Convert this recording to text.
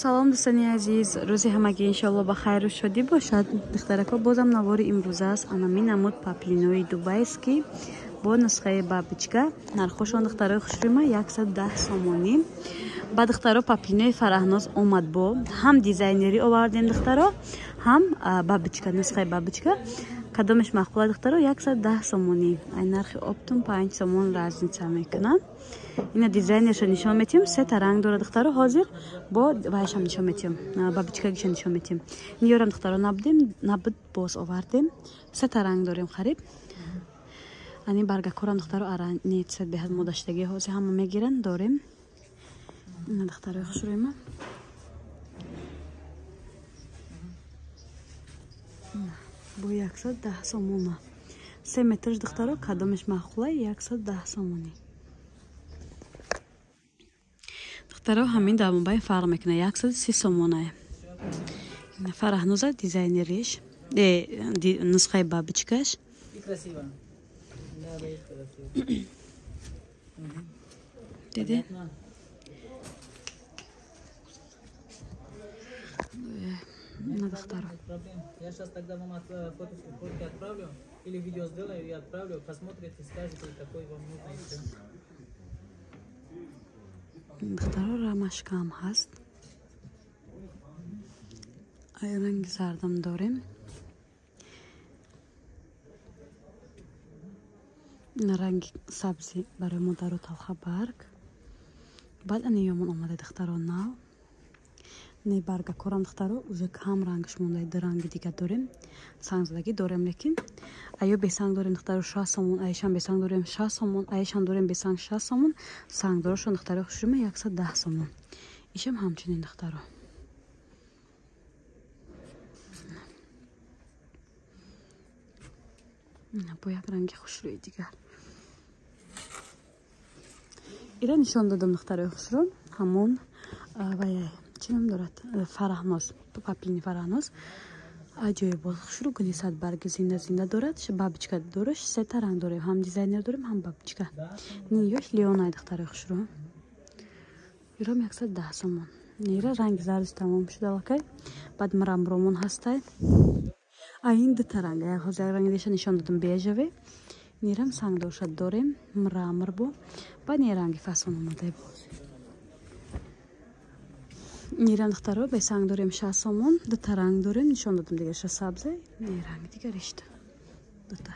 Салом дӯстони азиз, рӯзи ҳамагӣ иншоалло ба хайру шодӣ бошад. Духтарако, бозам навори имрӯза аст. Анами намуд паплинои дубайский бо нусхаи бабочка. Нархошон, духтарои хушрӯма, 110 сомонӣ. Ба духтаро паплинои Фараҳноз омад, бо ҳам дизайнерӣ овардем, духтаро, ҳам бабочка, нусхаи бабочка. Кадомеш маъқула, духтаро? 110 сомонӣ. Ай нархи оптом 5 сомон разница мекунад. Ина дизайнерша нишон метиҳем, сета ранг дорад, духтаро. Ҳозир бо вайшам нишон метиҳем, бабочкагиша нишон метиҳем. Ниёрам, духтаро, набудем, набуд, боз овардем. Сета ранг дорем хариб. Ани баргакорам, духтаро, арани цвет беҳад модаштагӣ, ҳозир ҳама мегиранд, дорем. Ина, духтарои хушрӯйма, бо 110 сомона, 3 метрш, духтаро. Кадомеш маъқула? 110 сомонӣ. Духтаро, ҳамин дар мобайн фарқ мекунад, 130 сомонае. Фараҳноза дизайнериш, нусхаи бабочкаш. Красиво. Да, да, красиво. Диде? На, духтаро. Я сейчас тогда вам фотки отправлю или видео сделаю и отправлю, посмотрите, скажете, какой вам нужно, и все. Духтаро, рамашкаам ҳаст. Ай ранги зардам дорем. Ранги сабзи барои модару талха барг. Баъд ани ёмон омада, духтаро, нав. Не баргакорам, духтаро, уже кам рангш монда, ду ранги дига дорем. Сангзадагӣ дорем, лекин аё бесанг дорем, духтаро, 6 сомон, аишам бесанг дорем 6 сомон, аишам дорем бесанг 6 сомон, сангдорошон, духтаро хушрӯма, 110 сомон. Ишам ҳамчунин, духтаро. Бо як ранги хушрӯи дигар. Ира нишон додам, духтарои хушрӯ, ҳамон вай чӣ ном дорад? Фараҳноз, паплини Фараҳноз. Аҷоиб боз хушрӯ, гули садбарги зинда зинда дорад, бабочка дораш, сета ранг дорем, ҳам дизайнер дорем, ҳам бабочка. Ниёш леонай, духтарои хушрӯ. Иром 110 сомон. Нира ранги зардиш тамом шуда аллакай. Баъд мрамбромон ҳастай. А ин дута ранг, як ҳозир як ранги диша нишон додам, бежевый. Нирам сангдорша дорем, мрамор бо. Баъд не ранги фасон омадай боз. Нирам, духтаро, бесанг дорем 6 сомон, дута ранг дорем, нишон додам, дигарша сабзе, не ранги дигаришта. Дута.